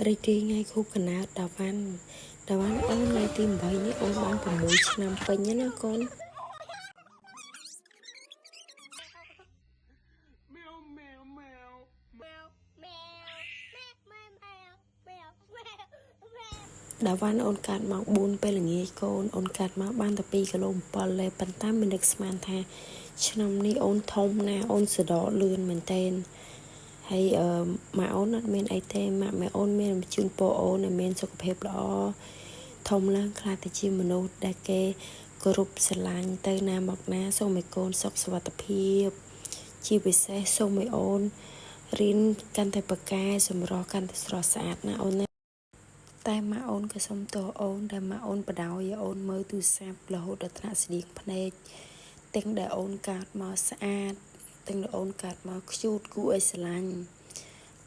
រីករាយថ្ងៃខួបកំណើតដាវ៉ាន់ដាវ៉ាន់អូនថ្ងៃទី8នេះអូនបាន6ឆ្នាំពេញណាកូនដាវ៉ាន់អូនកាត់មក4ពេលល្ងាចកូនអូនកាត់មកបានតែ2គីឡូ7ទេប៉ុន្តែមិននឹកស្មានថាឆ្នាំនេះអូនធំណាស់អូនសដកលឿនមែនទែនហើយម៉ាក់អូនអត់មានអីទេម៉ាក់ម៉ែអូនមានជូនពរអូនឲ្យមានសុខភាពល្អធំឡើងខ្លាចទៅជាមនុស្សដែលគេគោរពស្រឡាញ់ទៅណាមកណាសូមឲ្យកូនសុខសុវត្ថិភាពជាពិសេសសូមឲ្យអូនរៀនកាន់តែពូកែសម្រស់កាន់តែស្រស់ស្អាតណាអូនណាតែម៉ាក់អូនក៏សុំទោសអូនដែលម៉ាក់អូនបដ ாய் ឲ្យអូនមើលទូរស័ព្ទរហូតដល់ថ្នាក់ស្តៀងភ្នែកទាំងដែលអូនកើតមកស្អាតទាំងដែលអូនកើតមកខ្ជូតគួរឲ្យស្រឡាញ់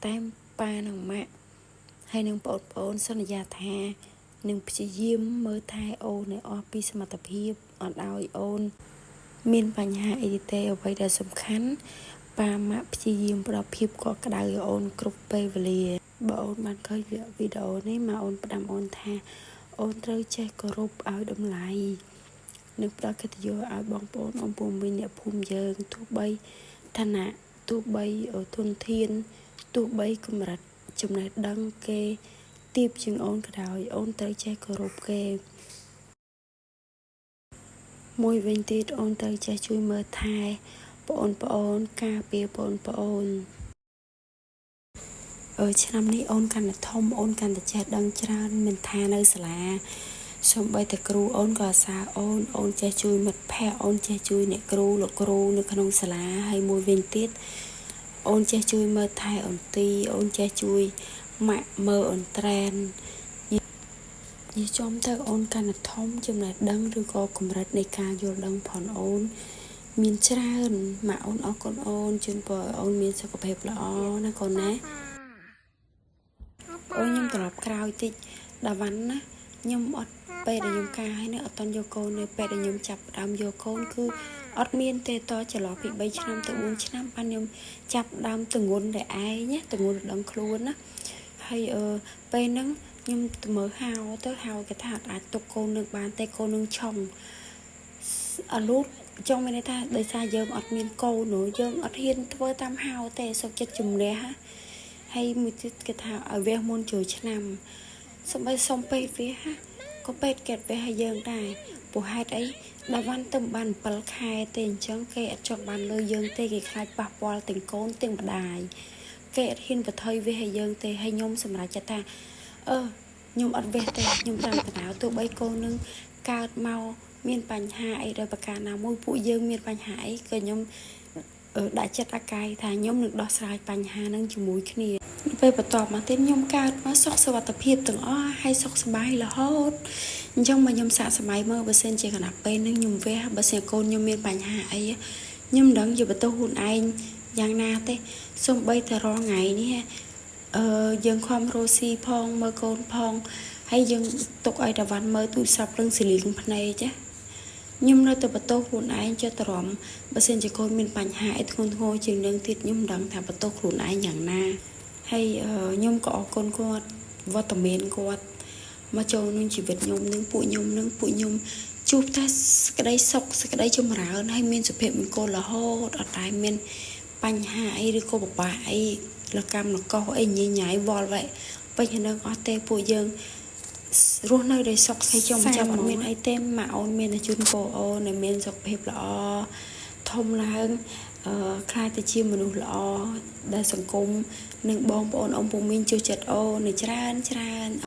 តែប៉ានិងម៉ាក់ហើយនឹងបងប្អូនសន្យាថានឹងព្យាយាមមើលថែអូនឲ្យអស់ពីសមត្ថភាពអត់ឲ្យអូនមានបញ្ហាអីទេអ្វីដែលសំខាន់ប៉ាម៉ាក់ព្យាយាមផ្ដល់ភាពកក់ក្ដៅឲ្យអូនគ្រប់ពេលវេលាបើអូនបានឃើញវីដេអូនេះមកអូនផ្ដាំអូនថាអូនត្រូវចេះគោរពឲ្យតម្លៃនិងផ្ដល់កិត្តិយសឲ្យបងប្អូនអ៊ំពូមីងអ្នកភូមិយើងទោះបីឋានៈទោះបីធនធានទោះបីកម្រិតចំណេះដឹងគេទាបជាងអូនក៏ដោយអូនត្រូវចេះគោរពគេមួយវិញទៀតអូនត្រូវចេះជួយមើលថែបងប្អូនការពារបងប្អូនឆ្នាំនេះអូនកាន់តែធំអូនកាន់តែចេះដឹងច្រើនមិនថានៅសាលាសូម្បីតែគ្រូអូនក៏អាសាអូនអូនចេះជួយមិត្តភ័ក្តិអូនចេះជួយអ្នកគ្រូលោកគ្រូនៅក្នុងសាលាហើយមួយវិញទៀតអូនចេះជួយមើលថែអូនទីអូនចេះជួយម៉ាក់មើលអូនត្រែននិយាយចំទៅអូនកាន់តែធំចំណេះដឹងឬក៏កម្រិតនៃការយល់ដឹងផងអូនមានច្រើនម៉ាក់អូនអរគុណអូនជូនពរឲ្យអូនមានសុខភាពល្អណាកូនណាអូនខ្ញុំត្រឡប់ក្រោយតិចដាវ៉ាន់ណាខ្ញុំអត់ពេលដែលខ្ញុំការហើយនេះអត់តន់យកកូននៅពេលដែលខ្ញុំចាប់ផ្ដើមយកកូនគឺអត់មានទេតចន្លោះពី3ឆ្នាំទៅ4ឆ្នាំបានខ្ញុំចាប់ដើមទងន់តែឯងណាទងន់ដឹងខ្លួនណាហើយពេលហ្នឹងខ្ញុំទៅមើលហៅទៅហៅគេថាអត់អាចទុកកូននឹងបានទេកូននឹងឆុងអាលូតចង់មានន័យថាដោយសារយើងអត់មានកូនយើងអត់ហ៊ានធ្វើតាមហៅទេសុខចិត្តជំនះហើយមួយទៀតគេថាឲ្យវះមុនចូលឆ្នាំសំបីសុំពេទ្យវះក៏ពេទ្យគេវះឲ្យយើងដែរព្រោះហេតុអីដល់វ៉ាន់ទៅបាន7ខែទេអញ្ចឹងគេអត់ចង់បានលុយយើងទេគេខ្លាចប៉ះពាល់ទាំងកូនទាំងម្ដាយគេអត់ហ៊ានបថុយវះឲ្យយើងទេហើយខ្ញុំសម្រេចចិត្តថាខ្ញុំអត់វះទេខ្ញុំតាមបណ្ដោយទោះបីកូននឹងកើតមកមានបញ្ហាអីដោយប្រការណាមួយពួកយើងមានបញ្ហាអីក៏ខ្ញុំដាក់ចិត្តអាកាយថាខ្ញុំនឹងដោះស្រាយបញ្ហានឹងជាមួយគ្នាពេលបន្ទាប់មកទៀតខ្ញុំកើតមកសុខសុវត្ថិភាពទាំងអស់ហើយសុខសប្បាយរហូតអញ្ចឹងមកខ្ញុំសាកសម័យមើលបើសិនជាគណៈពេលនឹងខ្ញុំវះបើសិនកូនខ្ញុំមានបញ្ហាអីខ្ញុំមិនដឹងជាបន្ទោសខ្លួនឯងយ៉ាងណាទេសូម្បីតែរាល់ថ្ងៃនេះយើងខំរស់ស៊ីផងមើលកូនផងហើយយើងទុកឲ្យតាវ៉ាន់មើលទូរស័ព្ទនឹងសលៀងភ្នែកចាខ្ញុំនៅតែបន្ទោសខ្លួនឯងចិត្តអារម្មណ៍បើសិនជាកូនមានបញ្ហាអីធ្ងន់ធ្ងរជាងនឹងទៀតខ្ញុំមិនដឹងថាបន្ទោសខ្លួនឯងយ៉ាងណាហើយខ្ញុំក៏អរគុណគាត់វត្តមានគាត់មកចូលក្នុងជីវិតខ្ញុំនឹងពួកខ្ញុំនឹងពួកខ្ញុំជួបតែសេចក្តីសុខសេចក្តីចម្រើនហើយមានសុភមង្គលរហូតអត់តែមានបញ្ហាអីឬក៏ពិបាកអីលកម្មលកុសអីញញ៉ៃវល់វែកពេញនឹងអត់ទេពួកយើងរស់នៅដោយសុខហើយចុំចាំអត់មានអីទេម៉ាក់អូនមានតែជូនពរអូនឲ្យមានសុខភាពល្អធំឡើងខ្លាចទៅជាមនុស្សល្អដែលសង្គមនិងបងប្អូនអ៊ំពូមីងចូលចិត្តអូនច្រើនច្រើន